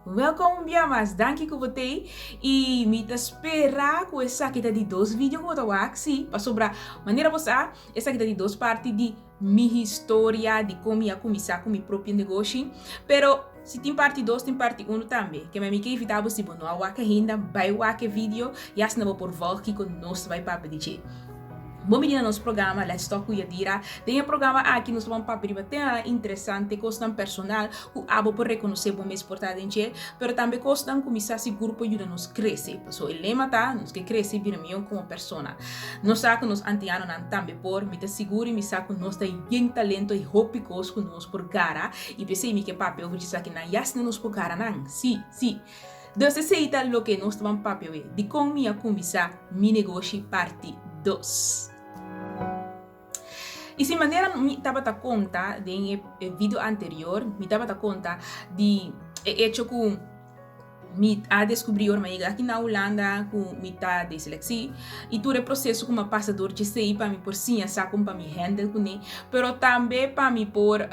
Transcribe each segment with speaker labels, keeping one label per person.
Speaker 1: Welkom un bia mas, danki ku bo t'ei i mi ta spera ku esaki ta di dos video ku bo ta wak, sí, pasobra manera bo sa esaki ta di dos parti di mi historia di kon mi a kuminsá ku mi propio negoshi, pero si tin parti dos tin parti unu tambe, keme mi ke invitá bo si bo no a wak ainda bai wak e video i asina bo por vòlg kiko nos ta bai papia di dje. Bon bini na nos programa Let's Talk ku Yadira. Den e programa aki nos ta ban papia riba temanan interesante, kosnan personal ku abo por rekonosé bo mes por ta den dje, pero tambe kosnan ku mi sa sigur por yuda nos krese. Pasobra e lema ta, nos ke krese i bira mihó komo persona. Nos sa ku nos antianonan tambe por, mi ta sigur i mi sa ku nos ta yen talento i hopi kos ku nos por gara i p'esei mi ke papia over djesakinan i asina nos por gara nan. Sí, sí. Dus esei ta loke nos ta ban papia awe, dikon mi a kuminsá mi negoshi parti dos. I si manera mi tabata konta den e video anterior, mi tabata konta di e echo ku mi a deskubrí ora mi a yega aki na Hulanda ku mi ta dislexie i tur e proseso ku mi a pasa dor djesei pa mi por siña sa kon pa mi handle kuné, pero tambe pa mi por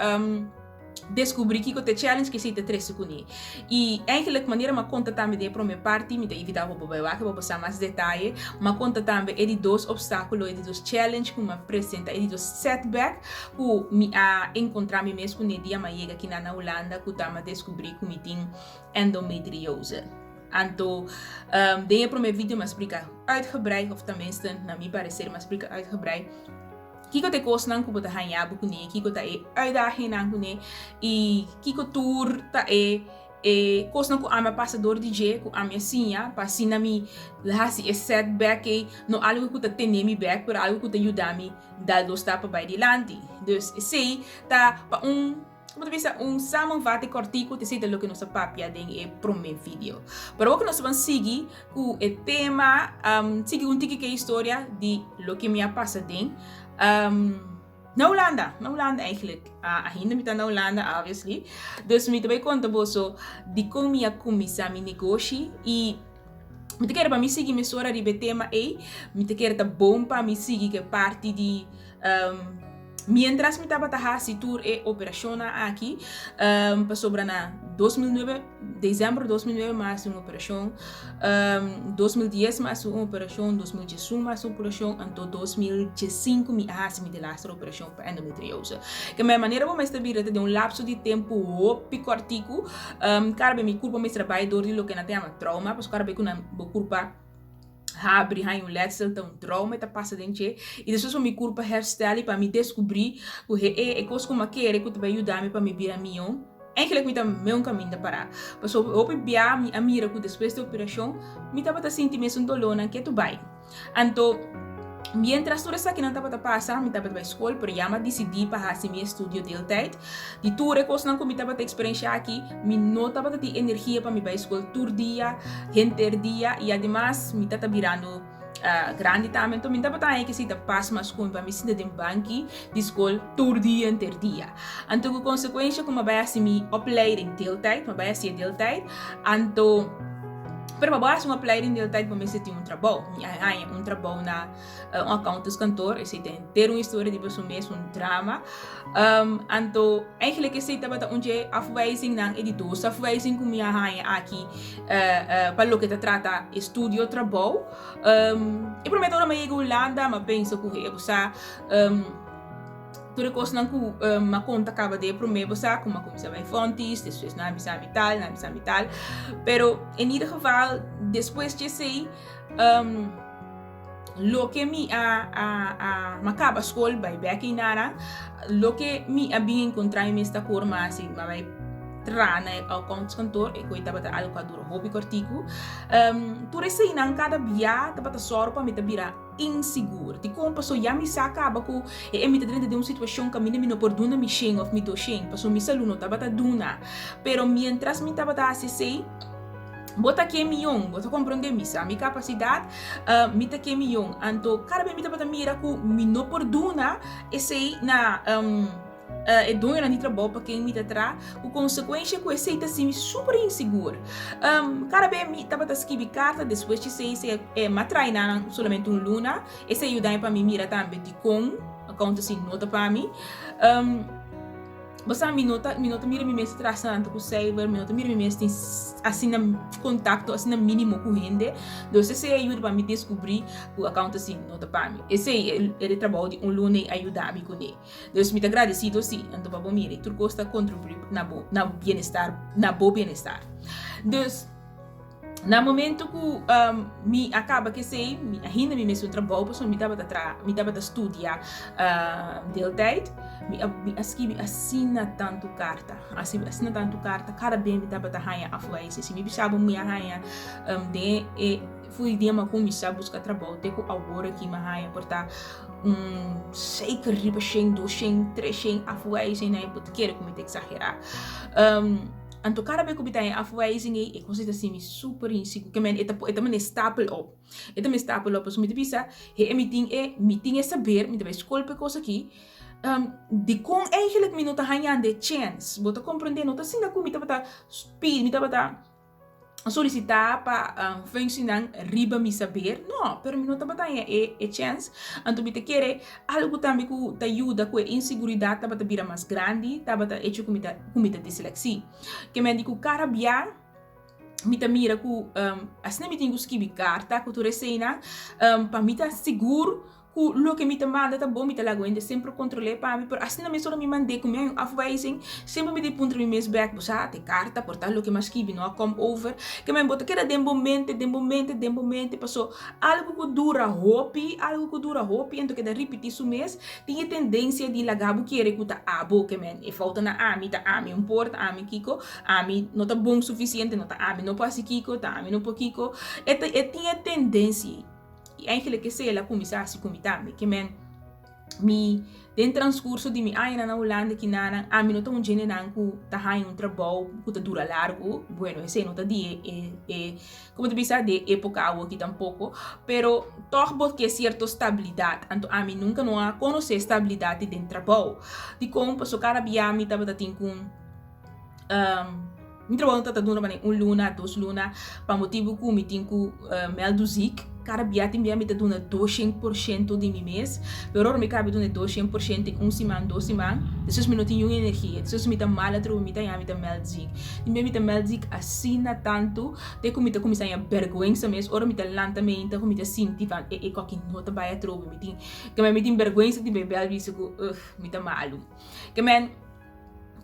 Speaker 1: Descubri kico ta e challenge cu esey ta trece cune. Y eigenlijk manera m'a conta tambe den e prome parti, mi ta invita bo pa bay wak pa bo sa mas detaye, m'a conta tambe e di dos obstaculo, e di dos challenge cu m'a presenta, e di dos setback cu mi a encontra mi mes cune dia m'a yega kinan na Hulanda cu ta m'a descubri cu mi tin endometriose. Anto den e prome video m'a splica uitgebreid, of tenminste na mi parecer m'a splica uitgebreid, Kiko ta e kosnan ku bo ta haña bo kuné? Kiko ta e uitdagingnan kuné? I kiko tur ta e e kosnan ku ami a pasa dor di dje, ku ami a siña pa asina mi hasi e setback ei no algu ku ta tene mi bèk, pero algu ku ta yuda mi dal dos stap pa bai dilanti. Dus esei ta pa un. Como ta bisa un samenvatting kortiku te ta loke nos a papia den e prome video. Pero awor ku nos ta ban sigui ku e tema, sigui un tiki ku e historia di loke mi a pasa den na Hulanda, na Hulanda eigenlijk. Ainda mi ta na Hulanda obviously. Dus mi ta bai konta boso dikon mi a kuminsá mi negoshi i mi ta kere pa mi sigui mesora riba e tema ei. Mi ta kere ta bon pa mi sigui ku e parti di Mientras mi tabata hasi tur e operashonnan aki, pasobra na 2009, december 2009 mi a hasi un operashon, 2010 mi a hasi un operashon, 2011 mi a hasi un operashon, anto 2015 mi a hasi mi delaster operashon pa endometriose. Ke mi manera bo mester bira ta den un lapso di tempu hopi kòrtiku, kada be mi kurpa mester a bai dor di loke nan ta yama trauma, pasobra kada be ku nan bo kurpa habri haña un letsel ta un trauma e ta pasa den dje y despues pa mi curpa herstel y pa mi descubri cu he e cos cu mi a kere cu ta bay yuda mi pa mi bira mihó eigenlijk mi ta meun caminda para pasobra hopi bia mi a mira cu despues di operacion mi tabata sinti mesun dolornan ketu bay anto mientras tur esakinan tabata pasa mi tabata bay school pero ya mi a dicidi pa haci mi estudio deeltijd Di tur e kosnan ku mi tabata eksperenshá aki, mi no tabata tin energia pa mi bai skol tur dia, henter dia, i ademas mi ta ta birando grandi tambe, enton mi tabata haña ke si ta pas mas ku mi pa mi sinta den banki di skol tur dia, henter dia. Anto ku konsekuensha ku mi a bai hasi mi opleiding deeltijd, mi a bai hasi e deeltijd, anto, pero pa bo hasi un opleiding deeltijd bo mester tin un trabou. Mi a haña un trabou na un accountantskantoor, esei ta henter un historia di boso mes, un drama. Anto eigenlijk esei tabata un dje afwijzingnan, e di dos afwijzing ku mi a haña aki pa loke ta trata estudio trabou. E promé ora mi a yega Hulanda mi a pensa ku he bo sa tur e kosnan ku mi a konta kaba den e promé bo sa ku mi a kuminsá bai Fontys, despues nan a bisa mi tal, nan a bisa mi tal. Pero in ieder geval despues dje esei Loke mi a a a m'a kaba skol bai bek einara, loke mi a bin enkontrá mi mes ta kor mas si m'a bai traha na e accountskantoor, e koi tabata algu ku a dura hopi kòrtiku. Tur eseinan kada bia tabata sòru pa mi ta bira insigur. Dikon? Pasobra ya mi sa kaba ku e mi ta drenta den un situashon kaminda mi no por duna mi shen òf mi dos shen, pasobra mi salú no tabata duna. Pero miéntras mi tabata hasi esei, Bo ta ke mion, bo ta komprondé mi sa mi kapasidat, mi ta ke mion. Anto kada bes mi tabata mira ku mi no por duna esei na e doñonan di trabou pa ken mi ta traha, ku konsekuensha ku esei ta sinti mi super insigur. Kada bes mi tabata skibi karta despues di esei esei mi a traha nan solamente un luna, esei yuda mi pa mi mira tambe dikon accountancy no ta pa mi. Bo sa mi no ta mi no ta mira mi mes tras tantu ku cijfer, mi no ta mira mi mes tin asina kontakto asina minimo ku hende. Dus esei a yuda pa mi deskubrí ku accountancy no ta pa mi. Esei e e trabou di un luna ei a yuda mi kuné. Dus mi ta gradesido si, anto pa bo mira tur kos ta kontribuí na bo na bienestar na bo bienestar. Dus. Na momento ku mi a kaba ku esei, mi ainda mi mester un trabou pasobra mi tabata traha, mi tabata studia deeltijd. Mi a mi a skibi asina tantu karta, asina tantu karta, kada bes mi tabata haña afwijzing. Si mi bisa bo mi a haña den e for di dia mi a kuminsá buska trabou te ku awor aki mi a haña por ta un zeker riba shen, doshen, treshen afwijzing, bo ta kere ku mi ta eksagerá. Anto kada bes ku mi ta haña afwijzing ei, e kos ei ta sinti mi super insigur. Ke men e ta e ta mane stapel op. E ta mane stapel op. Pasobra mi ta bisa, he mi tin e mi tin e saber, mi ta bai skol pa e kos aki, dikon eigenlijk mi no ta hañando e chèns? Bo ta komprendé? No ta asina ku mi tabata pidi, mi tabata solisitá pa functienan riba mi saber, no, pero mi no tabata haña e e chèns. Anto mi ta kere algu tambe ku ta yuda ku e inseguridat tabata bira mas grandi tabata echo ku mi ta ku mi ta dislexie. Ke men di ku kada bia mi ta mira ku asina mi tin ku skibi karta ku tur eseinan pa mi ta sigur Ku loke mi ta manda ta bon, mi ta laga hende semper kontrol'é pa mi, pero asina mes ora mi mand'é ku mi hay un afwijzing, semper mi ta puntra mi mes bèk, bo sa, te karta por ta loke mi a skibi no a kom over? Ke men bo ta keda den bo mente, den bo mente, den bo mente, paso algu ku dura hopi, algu ku dura hopi anto keda ripití su mes, tin e tendensia di laga bo kere ku ta abo, ke men e fouta na ami, ta ami un por, ta ami kiko, ami no ta bon sufisiente, no ta ami no por hasi kiko, ta ami no por kiko, e ta e tin e tendensia. I eigenlijk esei el a kuminsá hasi ku mi tambe. Ke men, mi den transkurso di mi añanan na Hulanda kinanan, ami no ta un djendenan ku ta haña un trabou ku ta dura largu. Bueno, esei no ta di e e komo ta bisa, di e époka awoki tampoko. Pero tòg bo ke sierto stabilidat. Anto ami nunka no a konosé stabilidat di den trabou. Dikon? Pasobra kada bia mi tabata tin ku. Mi trabou no ta dura manera un luna, dos luna, pa motibu ku mi tin ku mèldu zik. Kada bia tin bia mi ta duna 200% di mi mes, pero ora mi kaba duna e 200% un siman, dos siman, despues mi no tin niun energia, despues mi ta mal atrobe, mi ta haña mi ta mèld zik. Tin bia mi ta mèld zik asina tantu te ku mi ta kuminsá haña bèrgwensa mes, ora mi ta lanta meinta ku mi ta sinti van e e kòki no ta bai atrobe, mi tin, mi tin bèrgwensa di bai bèl bisa ku ugh mi ta malu. Ke men.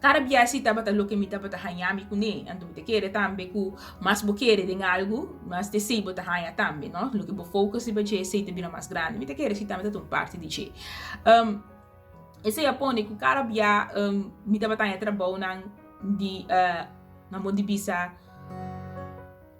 Speaker 1: Kada bia si tabata loke mi tabata haña mi kuné. Anto mi ta kere tambe ku mas bo kere den algu, mas te esei bo ta haña tambe, no? Loke bo focus riba dje, esei ta bira mas grandi. Mi ta kere si tambe ta un parti di dje. Esei a pone ku kada bia mi tabata haña trabounan di, nan bo di bisa,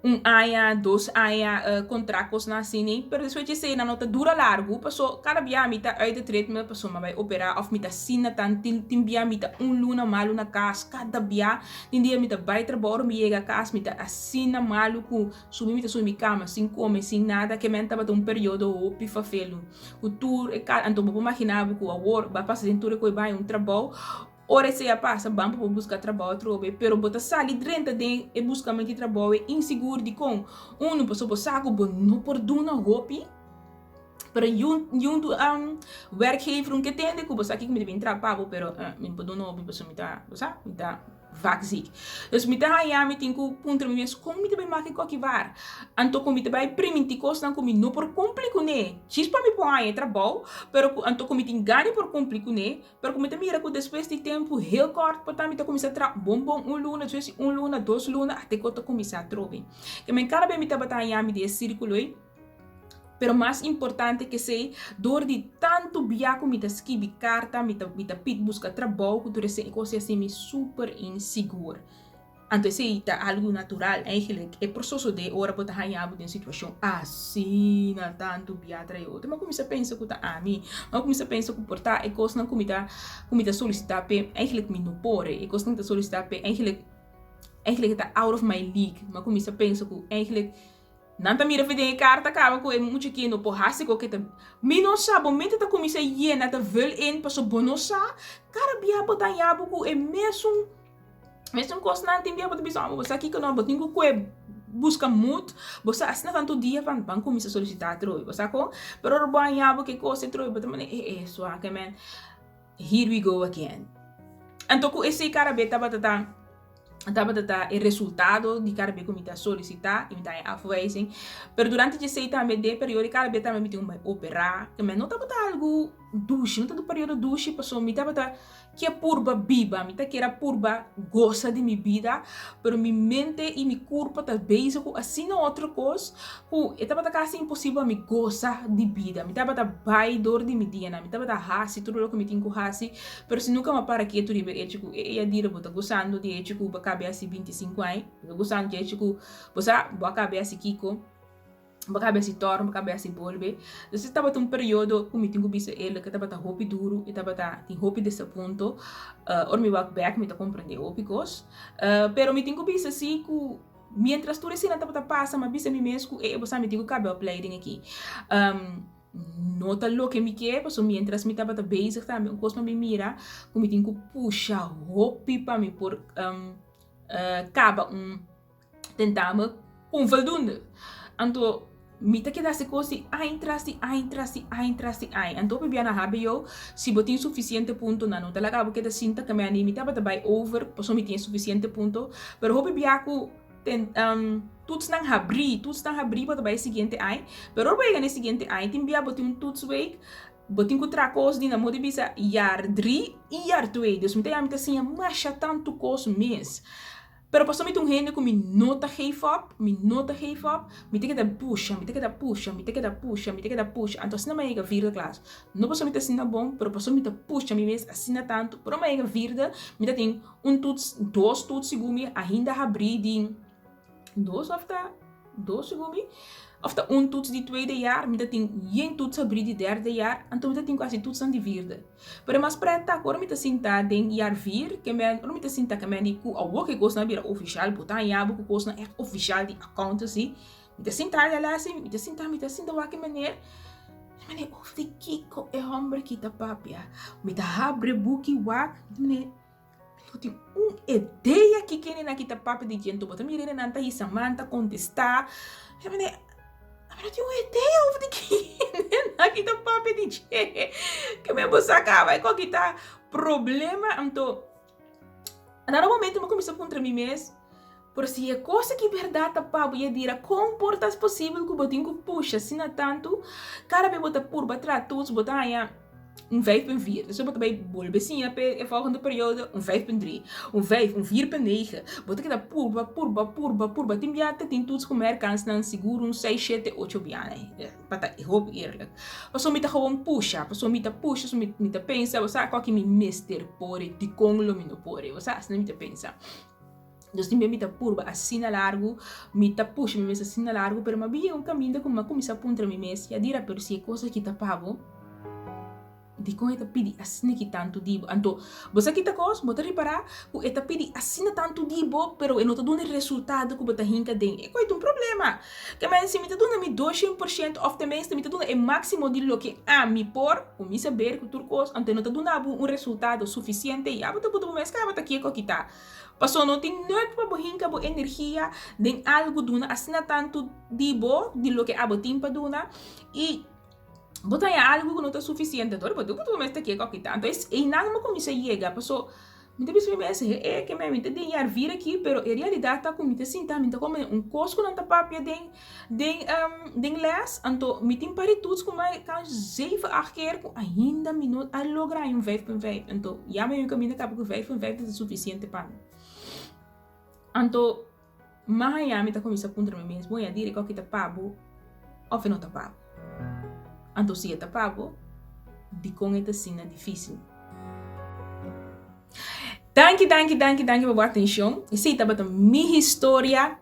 Speaker 1: Un aña, dos aña kontrakt kosnan asina, pero despues dje esei nan no ta dura largu paso kada bia mi ta uit het ritme paso mi a bai opera of mi ta asina tan tin tin bia mi ta un luna malu na kas kada bia tin dia mi ta bai trabou ora mi yega kas mi ta asina malu ku subi mi ta subi mi kama sin kome sin nada ke men tabata un periodo hopi fafelu ku tur e kal anto bo por magina bo ku awor bo a pasa den tur e koe bai un trabou. Ora esei a pasa, ban pa bo buska trabou atrobe, pero bo ta sali drenta den e buskamento di trabou e insigur dikon? Unu, pasobra bo sa ku bo no por duna hopi, pero yun tu werkgever un ke tende ku bo sa kiko mi ta bin traha pa bo, pero mi no por duna hopi pasobra mi ta, bo sa, mi ta vak ziek. Dus mi ta haña mi tin ku puntra mi mes kon mi ta bai maka e koki war? Anto ku mi ta bai priminti kosnan ku mi no por kumpli kuné, djis pa mi por haña e trabou, pero ku anto ku mi tin gana di por kumpli kuné, Pero ku mi ta mira ku despues di tempu heel kort por ta mi ta kuminsá traha bon bon un luna, despues di un luna, dos luna, ate ku ta kuminsá atrobe. Ke men kada bes mi tabata haña mi di e sirkulo ei, pero mas importante ke esei, dor di tantu bia ku mi ta skibi karta, mi ta mi ta pit buska trabou ku tur esei kos ei a hasi mi super insigur. Anto esei ta algu natural eigenlijk. E por sosodé ora bo ta haña bo den situashon asina tantu bia trae otro. Mi a kuminsá pensa ku ta ami. Mi a kuminsá pensa ku por ta e kosnan ku mi ta ku mi ta solisitá p'e eigenlijk mi no por. E kosnan ku mi ta solisitá p'e eigenlijk eigenlijk e ta out of my league. Mi a kuminsá pensa ku eigenlijk Nan ta mira den e karta kaba ku e mucha ki no por hasi koke ta mi no sa bo mente ta kuminsá yena ta vul in paso bo no sa kada bia bo ta haña bo ku e mesun mesun kosnan tin bia bo ta bisa bo sa kiko no bo tin ku kue buska moed bo sa asina tantu dia van ban kuminsá solisitá atrobe bo sa kon pero ora bo haña bo ke kos atrobe bo ta manda e e suak men. Here we go again. Anto ku esei kada be tabata ta tabata ta e resultado di kada be ku mi ta solisitá i mi ta haña afwijzing. Pero durante di esei tambe den e periodo kada be tambe mi tin ku bai operá. Ke men no tabata algu dushi, no tabata un periodo dushi pasobra mi tabata Ke purba biba, mi ta kere a purba gosa di mi bida, pero mi mente i mi kurpa ta bezig ku asina otro kos ku e tabata kasi imposibel pa mi gosa di bida. Mi tabata bai dor di mi dianan, mi tabata hasi tur loke mi tin ku hasi, pero si nunka mi a para ketu riba e echo ku e Yadira bo ta gosando di e echo ku bo a kabe hasi bintisinko aña, bo ta gosando di e echo ku bo sa bo a kabe hasi kiko. Bo kabe hasi torn, bo kabe hasi bolbe. Dus e tabata un periodo ku mi tin ku bisa eerlijk, e tabata hopi duru, e tabata tin hopi desapunto. Ora mi wak bek mi ta komprende hopi kos. Pero mi tin ku bisa si ku mientras tur eseinan tabata pasa mi a bisa mi mes ku e bo sa mi tin ku kabe opleiding aki. No ta loke mi ke, pasobra mientras mi tabata bezig tambe un kos pa mi mira ku mi tin ku pusha hopi pa mi por kaba un tentamen onvoldoende. Anto mi ta keda hasi kos di aña tras di aña tras di aña tras di aña. Anto hopi bia na hbo si bo tin sufisiente punto nan no ta laga bo keda sinta kambia ni mi tabata bai over pasobra mi tin e sufisiente punto. Pero hopi bia ku ten toetsnan habri, toetsnan habri bo ta bai e siguiente aña. Pero ora bo yega na e siguiente aña tin bia bo tin un toetsweek bo tin ku traha kos di nan modo di bisa jaar drie i jaar twee. Dus mi ta yama mi ta siña masha tantu kos mes. Pero pasobra mi ta un hende ku mi no ta geef op, mi no ta geef op, mi ta keda pusha, mi ta keda pusha, mi ta keda pusha, mi ta keda pusha, anto asina mi a yega vierde klas. No pasobra mi ta asina bon, pero pasobra mi ta pusha mi mes asina tantu, pero mi a yega vierde, mi ta tin un toets, dos toets segun mi, ainda habrí di dos òf ta dos segun mi, òf ta un toets di tweede jaar, mi ta tin yen toets habrí di derde jaar, anto mi ta tin ku hasi toetsnan di vierde. Pero e mas pret ta ku ora mi ta sinta den jaar vier, ke men, ora mi ta sinta ke men di ku awor ku e kosnan a bira ofishal, bo ta haña bo ku kosnan ègt ofishal di accountancy, mi ta sinta den les i mi ta sinta, mi ta sinta wak e meneer, e meneer over di kiko e hòmber aki ta papia? Mi ta habri e buki wak, mi ta meneer, mi no tin un idea kiko e nenan aki ta papia di dje, anto bo ta mira e nenan ta hisa man ta kontestá, mi ta meneer, Mi no tin un idea over di kende aki ta papia di dje. Ke men bo sa kaba e koki ta problema. Anto, na un momento mi kuminsá puntra mi mes, pero si e kos aki bèrdat ta pa bo, Yadira, kon por ta posibel ku bo tin ku pusha asina tantu? Kada bes bo ta purba traha toets, bo ta haña un vijf punt vier. Despues bo ta bai bolbe siña p'e e volgende periodo un vijf punt drie, un vijf, un vier punt negen. Bo ta keda purba, purba, purba, purba. Tin bia ta tin toets ku merkansnan sigur un seis, shete, ocho bia. Pa ta hopi eerlijk. Pasobra mi ta gewoon pusha, pasobra mi ta pusha, pasobra mi ta pensa, bo sa kòke mi mester por e, dikon lo mi no por e. Bo sa, asina mi ta pensa. Dus tin bia mi ta purba asina largu, mi ta pusha mi mes asina largu, pero mi a bin yega un kaminda ku mi a kuminsá puntra mi mes, Yadira, pero si e kos aki ta pa bo, dikon e ta pidi asina ki tantu di bo? Anto, bo sa kita kos? Bo ta ripará ku e ta pidi asina tantu di bo, pero e no ta duna e resultado ku bo ta hinka den. E koi ta un problema. Ke men si mi ta duna mi doshen por shento òf tenminste mi ta duna e máksimo di loke ami por, ku mi saber, ku tur kos, anto e no ta duna bo un resultado sufisiente, ya bo ta buta bo mes kaba ta kieko kita. Paso no tin nut pa bo hinka bo energia den algu duna asina tantu di bo, di loke abo tin pa duna, i bo ta haña algu ku no ta sufisiente. Anto bo bo mester keka oki tantu. Es einan bo kuminsá yega paso mi ta bisa mi mes, he e ke mi ta den yarvir aki, pero e realidat ta ku mi ta sinta mi ta kome un kos ku nan ta papia den den den les, anto mi tin par di toets ku mi kan zeven acht keer ku ainda mi no a logra haña un vijf punt vijf. Anto ya mi kaminda kaba ku vijf punt vijf ta sufisiente pa mi. Anto mi a haña mi ta kuminsá puntra mi mes, bon ya diri kòke ta pa bo òf e no ta pa bo? Anto si e ta pa bo, dikon e ta asina difísil? Danki, danki, danki, danki pa bo atenshon. Esei tabata mi historia.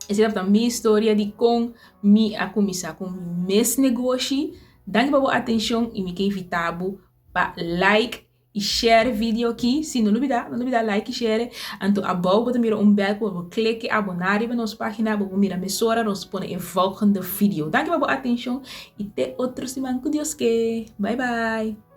Speaker 1: Esei tabata mi historia di kon mi a kuminsá ku mi mes negoshi. Danki pa bo atenshon i mi ke invitá bo pa like i share e video aki. Si no lubidá, no lubidá like i share. Anto abou bo ta mira un bèl ku bo por klek i aboná riba nos página. Bo por mira mesora nos pone e volgende video. Danki pa bo atenshon i te otro siman ku Dios ke. Bai bai!